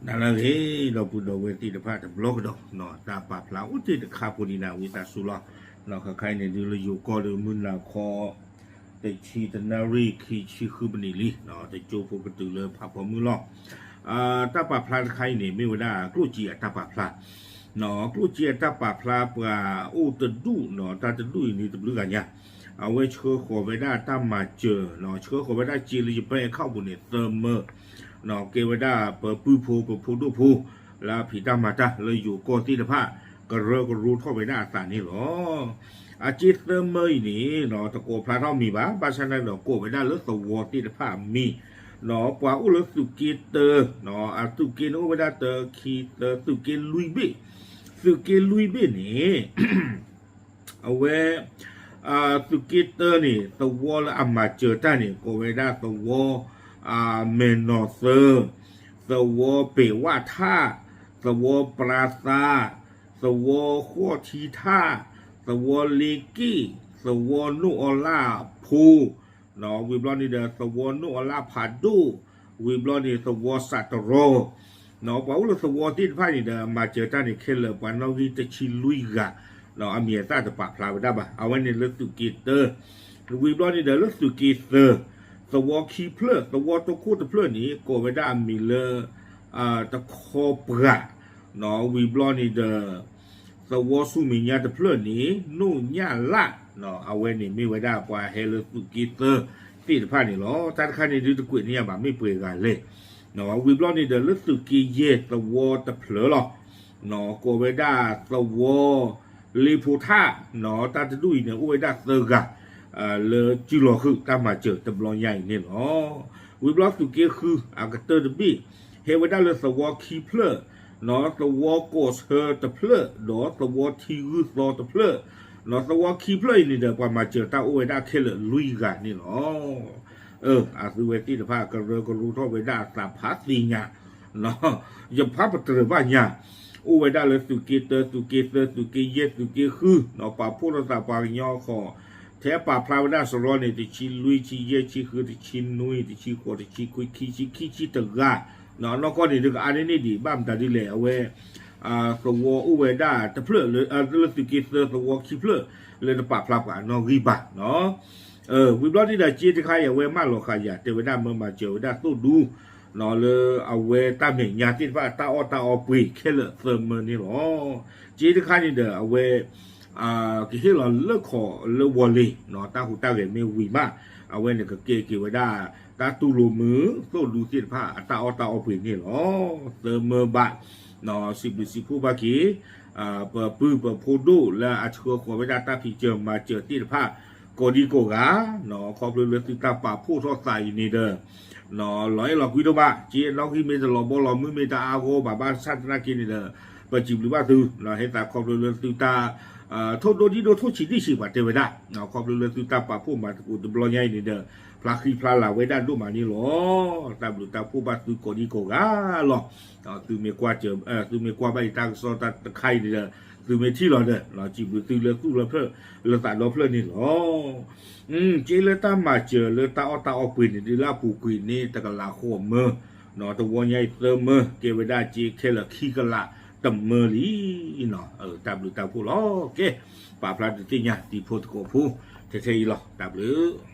နၤလၢအဂ့ၤ ဒီပုၢ်ဒီဝဲၢ်သ့ၣ်တဖၣ်တဘျီကဒီး တၢ်ပာ်ဖျါအိၣ်တ့ၢ်တခါဖိဒံးနၤ ဝံသးစူၤလီၤ. ခါခါအံၤန့ၣ် ဒုးလၢယိၤကီၢ်ဒီးမုၢ်နၤခီ တဆံတနၣ်ရံၣ် ခံဆံဃုပနံးလံ တကၠိဖိကတုၤလၢဖးဖီမုၢ်လီၤ. တၢ်ပာ်ဖျါတခါအံၤန့ၣ် မ့ၢ်ဝဲဒၣ်ကျိၣ်စ့အတၢ်ပာ်ဖျါ ကျိၣ်စ့အတၢ်ပာ်ဖျါ ပှၤအိၣ်တဒူၣ် တၢ်တဒူၣ်အံၤန့ၣ်တဘျုးဂၤညါ အဝဲဆှၢဃီၤဝဲဒၣ်တၢ်မၤစၢၤ ဆှၢဃီၤဝဲဒၣ်စ့လၢယပၢၢ်အဲၣ်ခီၣ်ပူၤန့ၣ် သၢမၢ ကဲဝဲဒၣ်ပပုၢ်ဖိပဖိဒိၣ်ဖိ လၢအဖံးတၢ်မၤတၢ်လၢယိၤကီၢ်သ့ၣ်တဖၣ် ကရၢကရိထီၣ်ဝဲဒၣ်အသးန့ၣ်လီၤ. အစ့သၢမၢအံၤန့ၣ် တကိးဖျါထီၣ်မံၤဘၣ် ဘၣ်ဆၣ်န့ၣ်ဒီးကိးဝဲဒၣ်လၢသဝီသ့ၣ်တဖၣ်အမံၤ ပှၤအိၣ်လၢသုးက့တၢ အသုးက့န့ၣ်အိၣ်ဝဲဒၣ်တၢ ခံ သၢ သုးက့လွံၢ်ဘ့ၣ် သုးက့လွံၢ်ဘ့ၣ်န့ၣ် အဝဲ သုးက့တၢန့ၣ် သဝီလၢအမၤစၢၤတၢ်န့ၣ် ကိးဝဲဒၣ်သဝီ မဲာ်နီၤသၢ သဝီပဲာ်ဝၣ်ထၣ် သဝီပြါသါ သဝီဃီၣ်ထံထၣ် သဝီလ့က့ၣ် သဝီနိၣ်အီလၣ်ဖိ ဝံၤဘျီန့ၣ်ဒီး သဝီနိၣ်အီလၣ်ဖးဒိၣ် ဝံၤဘျီန့ၣ် သဝီစးတရီ ပှၤအိၣ်လၢသဝီသ့ၣ်တဖၣ်န့ၣ်ဒီး မၤစၢၤတၢ်န့ၣ် ခဲလၢာ်ပှၤနီၣ်ဂံၢ်တဆံလွံၢ်ဂၤ အမံၤအသၣ်တပာ်ဖျါဝဲဒၣ်ဘၣ် အဝဲန့ၣ်လၢသုးက့တၢ ဝံၤဘျီန့ၣ်ဒီးလၢသုးက့သၢ သဝီခံဖျၢၣ် သဝီတခိၣ်တဖျၢၣ်န့ၣ် ကိးဝဲဒၣ်အမံၤလၢ တခီပှၤ ဝံၤဘျီန့ၣ်ဒီး သဝီဆူမဲာ်ညါတဖျၢၣ်န့ၣ် နိၣ်ညၣ်လၣ် အဝဲန့ၣ်မ့ၢ်ဝဲဒၣ်ပှၤဟဲလၢသုးက့သၢသ့ၣ်တဖၣ်န့ၣ်လီၤ. တၢ်တခါန့ၣ်ဒုးတကွဲးန့ၢ်ယၤဘၣ် မ့ၢ်ပှဲၤဂၤလဲၣ် ဝံၤဘျီန့ၣ်ဒီးလၢသုးက့ယဲၢ်သဝီတဖျၢၣ်လီၤ. ကိးဝဲဒၣ်သဝီ လ့ဖိထၣ် တၢ်တဒူၣ်အံၤန့ၣ် အိၣ်ဝဲဒၣ်သၢဂၤ လၢစုလီၤဃုာ်တၢ်မၤစၢၤတဘျီညါအံၤန့ၣ်လီၤ. ဝံၤဘျီသုးက့ဃုအကတၢၢ်တဘ့ၣ် ဟဲဝဲဒၣ်လၢသဝီခံဖျၢၣ် သဝီကိးဆၢတဖျၢၣ် ဒီးသဝီထံဂုၢ်သီတဖျၢၣ် သဝီခံဖျၢၣ်အံၤန့ၣ်ဒီး ပှၤမၤစၢၤတၢ်အိၣ်ဝဲဒၣ်ခဲလၢာ်လွံၢ်ဂၤန့ၣ်လီၤ. အသုဝဲသ့ၣ်တဖၣ်ကရၢကရိထီၣ်ဝဲဒၣ်အသးဖးသ့ၣ်ညါ ယဖးပတြၢၤဘၣ်ညါ အိၣ်ဝဲဒၣ်လၢသုးက့တၢ သုးက့သၢ သုးက့ယဲၢ် သုးက့ဃု ပာ်ဖှိၣ်ထီၣ်သးပှၤကညီဃီ ထဲပာ်ဖျါဝဲဒၣ်စရီန့ၣ် တဆံလွံၢ် ဆံယဲၢ် ဆံဃု တဆံနွံ တဆံဃိး တဆံခွံ ခံဆံ ခံဆံတဂၤ နီၢ်ကီၢ်န့ၣ် ဒုးကအါန့ၢ်န့ၣ်ဒံး ဘၣ်မတၤဒ်လဲၣ် အဝဲ သဝီအိၣ်ဝဲဒၣ်တဖျၢၣ်လၢ လၢသုးက့သၢသဝီခံဖျၢၣ် လၢတပာ်ဖျါပှၤအနီၣ်ဂံၢ်ဘၣ် ဝံၤဘျီန့ၣ်ဒီးစ့တခါအံၤ အဝဲမၢလီၤဃာ်ယၤ တဲဝဲဒၣ်မၢမၤစၢၤဝဲဒၣ်သိၣ်ဒူ လၢအဝဲတၢ်မဲာ်ညါသ့ၣ်တဖၣ် တၢ်အီၣ်တၢ်အီပှ့ၤခဲလၢာ်သၢမၢန့ၣ်လီၤ. စ့တခါန့ၣ်ဒီး အဝဲ ကဟ့ၣ်လီၤလၢခီၣ်လၢဝီၤလ့ၤ တၢ်ဟူးတၢ်ဂဲၤမ့ၢ်ဝံၤမး အဝဲန့ၣ်ကကဲက့ၤဝဲဒၣ် တၢ်တူၢ်လိာ်မုာ်သိၣ်ဒူသ့ၣ်တဖၣ် အတၢ်အီၣ်တၢ်အီပှ့ၤန့ၣ်လီၤ. သၢမၢဘၣ် စံးဘျုးစံးဖှိၣ်ဘၣ်က့ၤ ပပုၢ်ပဖိဒိၣ်လၢအဆှၢဃီၤဝဲဒၣ်တၢ်ဖံးစၢၤမၤစၢၤသ့ၣ်တဖၣ် ကိးဒံကိးဂၤ ခီဖျိလၢသုတၢ်ပာ်ဖှိၣ်ထီၣ်သးအံၤန့ၣ်ဒီး လီၤအဲၣ်လီၤကွံဒိၣ်မး စ့နီၣ်ဂံၢ်မ့ၢ်တလီၤဘီလီၤမုၢ်မ့ၢ်တအါဂီၢ်ဘၣ်ဘၣ်ဆၣ်သနာ်က့န့ၣ်ဒီး ပစံးဘျုးဘၣ်သု ဟ့ၣ်သးခီဖျိလၢသုတၢ် ထိၣ်ဒိၣ်ဒံၣ်ဒိၣ်ထိၣ်ဆံးဒံၣ်ဆံးပှၤတဲဝဲဒၣ် ခီဖျိလၢသုတၢ်ပာ်ဖှိၣ်မၤသကိးတဘျီညါအံၤန့ၣ်ဒီး ဖျါဃံဖျါလၤဝဲဒၣ်ဒိၣ်မးန့ၣ်လီၤ. တၢ်ဘျုးတၢ်ဖှိၣ်ဘၣ်သုကိးဒံကိးဂၤလီၤ. သုမ့ၢ်ကွၢ်စၢၤ သုမ့ၢ်ကွၢ်ဘၣ်ယတၢ်ကစီၣ်တၢ်တခါအံၤန့ၣ်ဒီး သုမ့ၢ်ထံၣ်လီၤဒီး စံးဘျုးသုလၢသူၣ်လၢဖျၢၣ်လၢသးဒီဖျၢၣ်န့ၣ်လီၤ. စ့လၢတၢ်မၤစၢၤလၢတၢ်အီၣ်တၢ်အီပှ့ၤန့ၣ် ဒ်လၢအပူၤကွံာ်န့ၣ် တကလးဃိးမၢ တဝီညါအံၤသၢမၢ ကဲဝဲဒၣ်စ့ခဲလၢာ်ခံကလးတမၢလံ. တၢ်ဘျုးတၢ်ဖှိၣ်လီၤ. ကဲ ပာ်ဖျါဒုးသ့ၣ်ညါတံၤဖိသကိးဖိ ထဲထဲအံၤလီၤ. တၢ်ဘျုး